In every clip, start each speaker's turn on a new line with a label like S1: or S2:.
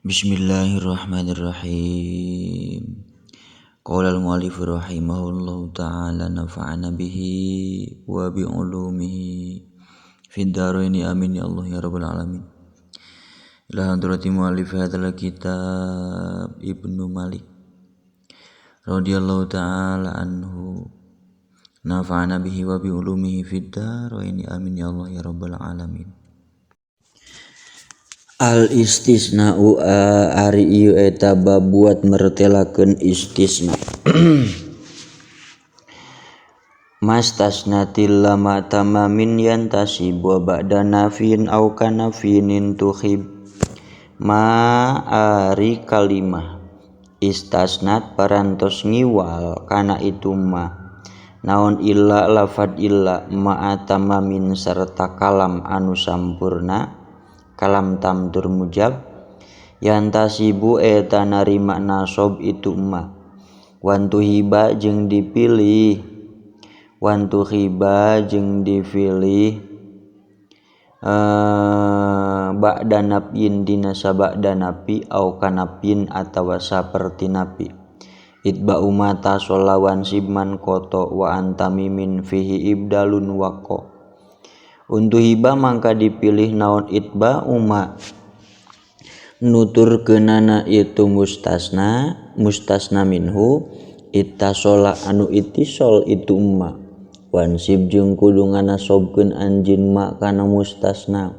S1: Bismillahirrahmanirrahim. Qala al-mu'allif rahimahullahu ta'ala nafa'ana bihi wa bi ulumihi fid dharaini amin ya Allah ya rabbal alamin. Ila hadrati mu'allif hadzal kitab Ibnu Malik radhiyallahu ta'ala anhu nafa'ana bihi wa bi ulumihi fid dharaini amin ya Allah ya rabbal alamin. Al istisna'u ari ieu eta babuat mertelakeun istisna. Mastasnatil lama tamamin yantasib wa ba'da nafin au kanafinin tukhib. Ma ari kalimah istasnat parantos ngiwal kana itu ma naon illa lafad illa ma'a tamamin serta kalam anu sampurna kalam tamtur mujab yantasibu eta narima nasob itu ma wantu hiba jeung dipilih wantu hiba jeung dipilih ba'da nafyin dina sabada nafi au kanafyin atawa saperti nafi itba'u mata solawan sibman koto wa antamimin fihi ibdalun waqo. Untuk hiba mangka dipilih naon itba uma nutur kenana itu mustasna mustasna minhu ittasola anu ittisol itu umma wansib jeung kudu nganasobkeun anjeun ma kana mustasna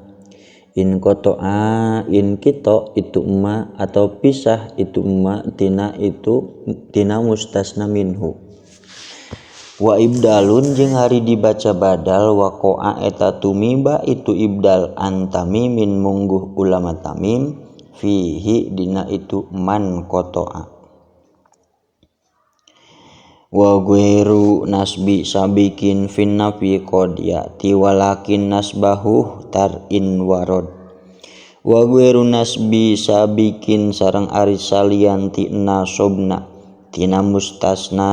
S1: in qata'a in kita itu umma atau pisah itu umma tina itu tina mustasna minhu. Wa ibdalun jeung hari dibaca badal waqa'a eta tumiba itu ibdal antamimin mungguh ulama tamim fihi dina itu man qata'a. Wa ghairu nasbi sabikin fin nafi qad ya'ti walakin nasbahu tar in warad. Wa ghairu nasbi sabikin sareng ari salian ti nasobna tina mustasna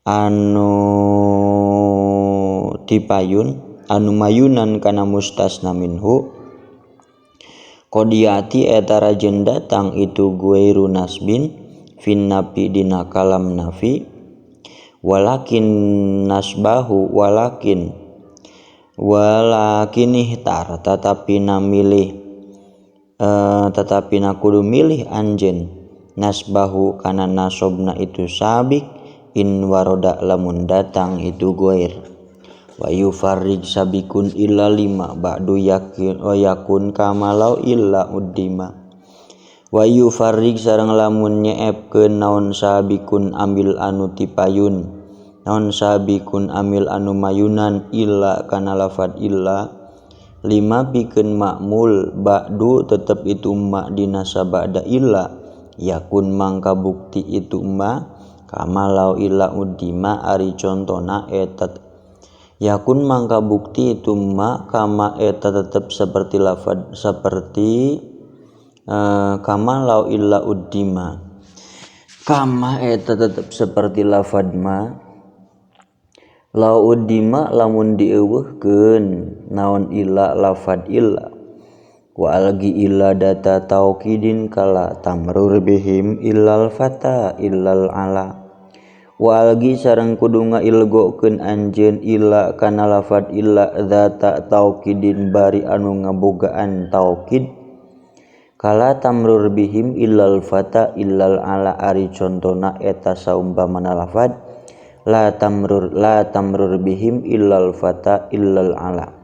S1: anu tipayun anu mayunan kana mustasna minhu qadiyati eta rajen datang itu ghairu nasbin fin nafi dina kalam nafi walakin nasbahu walakin walakin ihtar tetapi na milih tetapi na kudu milih anjeun nasbahu kana nasobna itu sabik in waroda lamun datang itu goir. Wa yufarrij sabikun illa lima ba'du yakin wa yakun kamalau illa uddima. Wa yufarrij sareng lamun nyeepkeun naon sabikun amil anu tipayun naon sabikun amil anu mayunan illa kana lafad illa lima pikeun makmul ba'du tetep itu ma dina sabada illa yakun mangka bukti itu ma kamalau illa udima ari contona eta yakun mangka bukti itu ma kama eta tetep seperti lafad seperti kamalau illa udima kama eta tetep seperti lafad ma lau udima lamun dieuweuhkeun naon illa lafad illa wa algi illa data taukidin kala tamrur bihim illal fata illal ala. Wa algi sareng kudu ngailgokeun anjeun illa kana lafad illa data taukidin bari anu ngabogaan taukid kala tamrur bihim illal fata illal ala ari contona eta saumpamana lafad la tamrur bihim illal fata illal ala.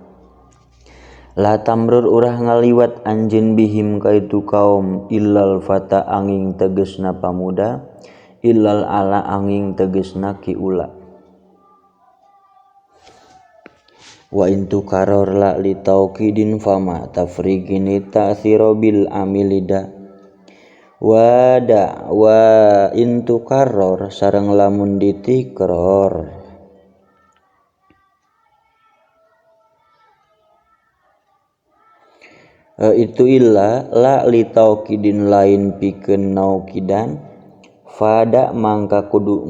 S1: La tamrur urah ngaliwat anjeun bihim kaitu kaum illal fata angin tegesna pamuda illal ala angin tegesna kiula. Wa intu karor la li taukidin fama tafrigini ta'thiro bil amilida. Wada wa intu karor sareng lamun ditikror itu illa la li taukidin lain pikeun naukidan fada mangka kudu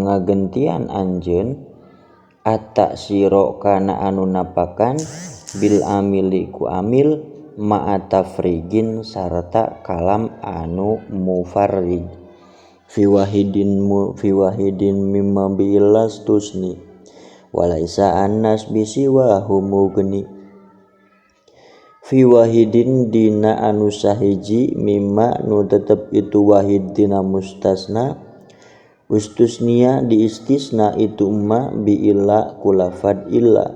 S1: ngagentian anjeun atta siro kana anu napakan bil amili ku amil ma'a tafrigin sarta kalam anu mufarrig fi wahidin fi wahidin mimma bilas tusni walaisa annas bisiwahu mugni fi wahidin dina anu sahiji mimma nu tetep itu wahid dina mustasna ustusnia diistisna itu ma bi illa kulafad illa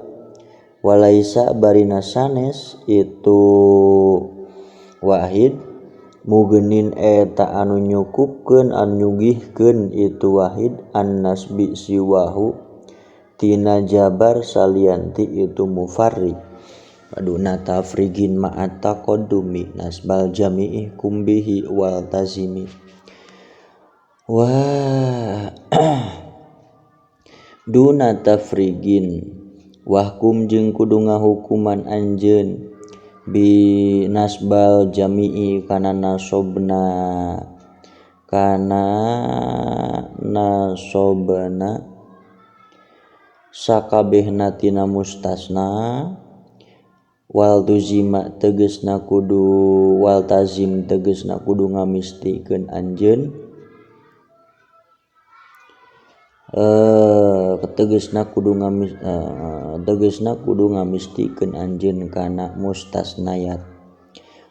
S1: walaisa barina sanes itu wahid mugenin eta anu nyukupkeun anu nyugihkeun itu wahid annasbi siwahu tina jabar salianti itu mufarrid aduna tafrigin ma'at taqaddumi nasbal jami'i kumbihi wal tazimi wa duna tafrigin wahkum jeung kudu ngahukuman anjeun bi nasbal jami'i kana nasobna sakabehna tina mustasna wal tuzima tegesna kudu wal tazim tegesna kudu ngamistikeun anjeun tegesna kudu ngamis tegesna kudu ngamistikeun anjeun kana mustasnayat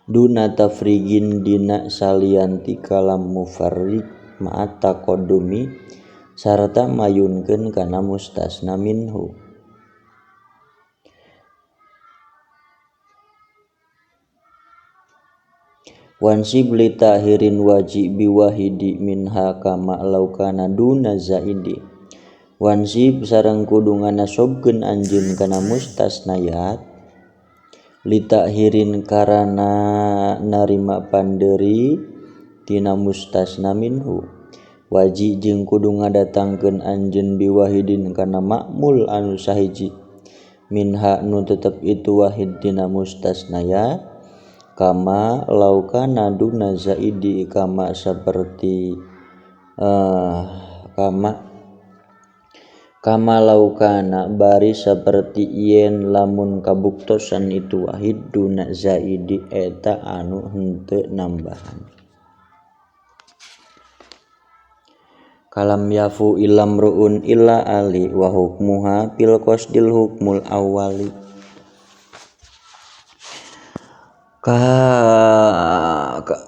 S1: duna tafrigin dina salianti kalam mufarriq ma'at taqaddumi sarta mayunkeun kana mustasna minhu wansib li tahirin wajib biwahidi minha kama laukana duna zaidi wansib sareng kudu nganasobkeun anjeun kana mustasnayat li tahirin karana narima panderi tina mustasna minhu waji jeung kudu ngadatangkeun anjeun biwahidin kana makmul anu sahiji minha nu tetep itu wahid tina mustasnayat kama laukana duna zaidi kama seperti kama laukana bari seperti yen lamun kabuktosan itu wahid duna zaidi eta anu henteu nambahan kalam yafu ilam ruun illa ali wa hukmuha fil qasdil hukmul awali ka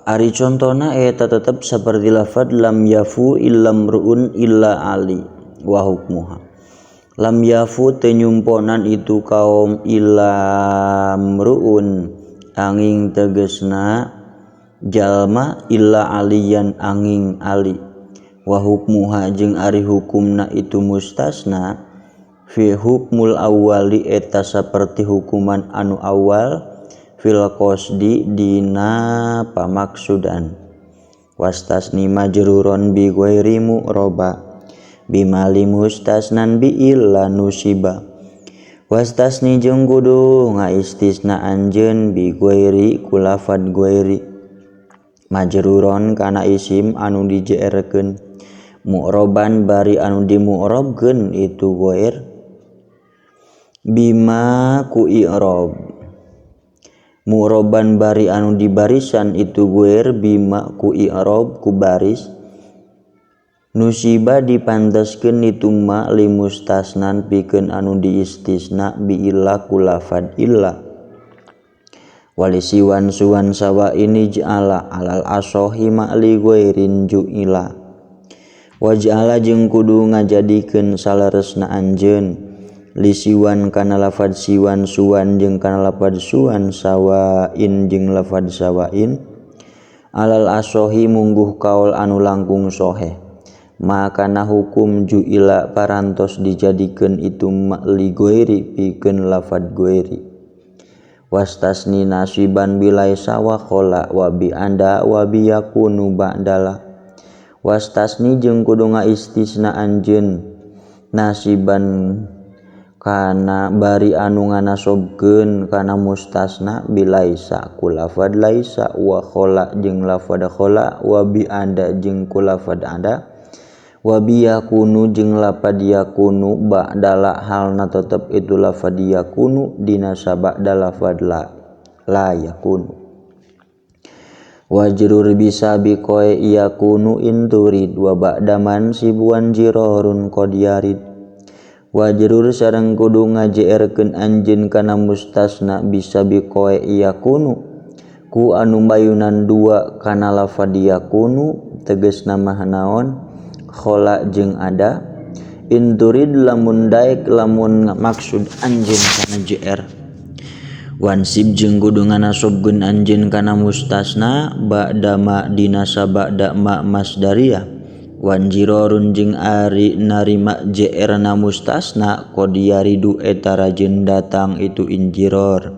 S1: ari contona eta tetep seperti lafad lam yafu illam ruun illa ali wa hukmuha lam yafu teu nyumponan itu kaum illam ruun angin tegesna jalma illa aliyan angin ali wa hukmuha jeung ari hukumna itu mustasna fi hukmul awali eta saperti hukuman anu awal fil qasdi dina pamaksudan wastasni majruron bi ghairi mu'roba bimali mustasnan bi illa nusiba wastasni jeung kudu ngaistisna anjeun bi ghairi kulafad ghairi majruron kana isim anu dijeerkeun mu'roban bari anu dimu'robkeun itu ghair bima ku i'rob mu'roban bari anu dibarisan itu guer bima ku i'rob ku baris nusiba dipanteskeun itu ma limustasnan pikeun anu diistisna bi illa kulafad illa walisiwan suwan sawa ini ja'ala alal asohi ma'li guerin ju'ila waj'ala jeung kudu ngajadikeun saleresna anjeun lisiwan kana lafad siwan suwan jeung kana lafad suwan sawain jeung lafad sawain alal asohi mungguh kaul anu langkung soheh makana hukum ju'ila parantos dijadikeun itu li ghairi pikeun lafad ghairi wastasni nasiban bilaisa wa qala wa bi anda wa bi yakunu ba'dala wastasni jeung kudu ngaistisna anjeun nasiban kana bari anu nganasobkeun kana mustasna bilaisa kulafad laisa wa khala jeung lafad khala wa bi anda jeung kulafad anda wa bi yakunu jeung lafad yakunu ba'dala halna tetep itu lafad yakunu dina sabada lafad la. la yakunu. Wajrur bisa biqoi yakunu inturid wa ba'da mansibuan jirorun qad yarid. Wajrur sareng kudu ngajeerkeun anjeun kana mustasna bisa biqoi yakunu ku anu mayunan dua kana lafad yakunu tegasna mah naon khola jeung ada. Inturid lamun daek lamun maksud anjeun kana JR. Wansib jeung kudu nganasobkeun anjeun kana mustasna ba'da ma dina sabada ma masdariyah. Wanjirorun jeung ari narima JR na mustasna qad yaridu eta rajin datang itu injiror.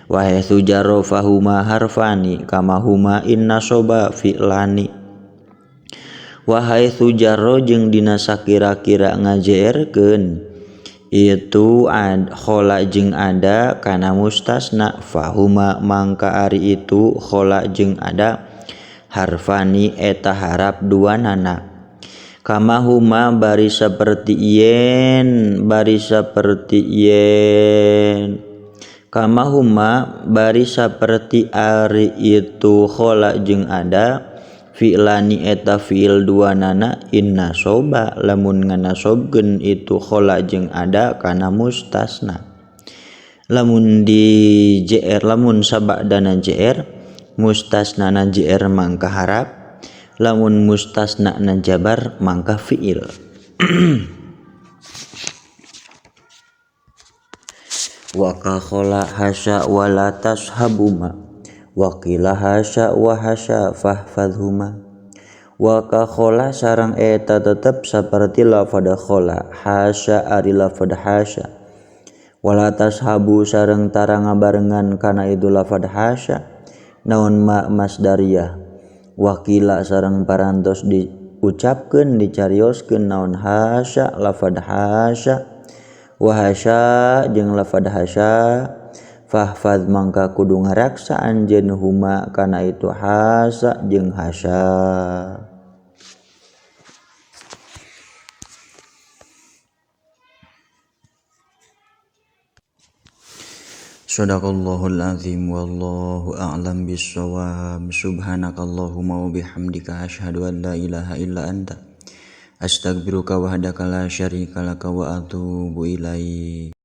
S1: Wa haitsu jarra fahuma harfani kama huma in nasoba fi'lani. Wa haitsu jarra jeung dina sakira-kira ngajeerkeun itu khola jeung ada kana mustasna fahuma mangka ari itu khola jeung ada harfani eta harap duanana. Kama huma bari saperti yen bari saperti yen kama huma bari saperti ari itu khola jeung ada fi'lani eta fi'il duanana inna soba lamun nganasobkeun itu khola jeung ada kana mustasna. Lamun di JR lamun sabadana JR mustasna na JR mangka harap, lamun mustasna na jabar mangka fi'il. Wa ka khola hasya wala tashabuma wa qila hasya wa hasya fahfadhuma. Wa ka khola sareng eta tetep saperti lafadz khola hasya ari lafadz hasya wala tashabu sareng tara ngabarengan kana itu lafadz hasya naon ma masdariyah. Wa qila sareng parantos diucapkeun dicarioskeun naon hasya lafadz hasya wa hasya jeung lafadz hasya fahfaz mangka kudu ngaraksa anjeun huma kana itu hasa jeung hasya. Shadaqallahul azim wallahu a'lam bissawab. Subhanakallahumma wa bihamdika asyhadu an la ilaha illa anta astaghfiruka wahdaka la syarika laka wa atubu ilaik.